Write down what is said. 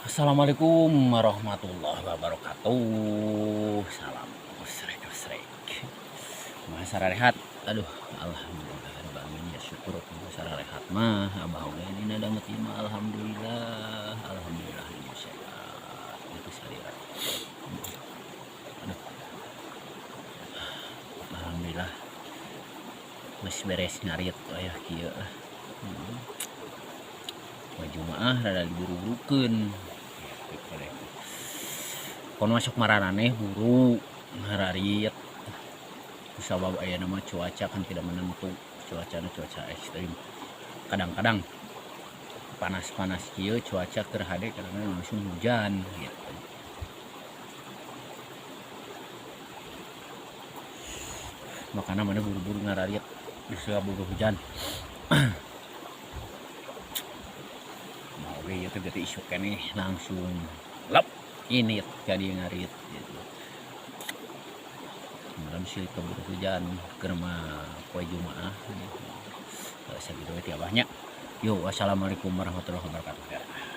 Assalamualaikum warahmatullahi wabarakatuh. Salam usrek usrek. Kumaha sararehat? Aduh, alhamdulillah rabbil alamin ya syukur kumaha sararehat mah. Abah oge dina danget ieu mah alhamdulillah. Alhamdulillah ini sehat. Itu salira. Aduh. Alhamdulillah. Geus beres ngarit aya kieu lah. Poe Jumaah rada diburu-burukeun. Kono masuk maraneh buru ngararit. Sabab ayeuna mah cuaca kan tidak menentu, cuacana cuaca ekstrim. Kadang-kadang panas-panas kieu cuaca keur hade kadang langsung hujan gitu. Makana mana buru-buru ngararit bisa buru hujan. Mau ge ieu teh berarti isuk keneh langsung lep ini jadi ngarit gitu. Malam sih keburu hujan keur mah poe Jumaah. Sakitu we ti abahnya. Yo, wassalamualaikum warahmatullahi wabarakatuh.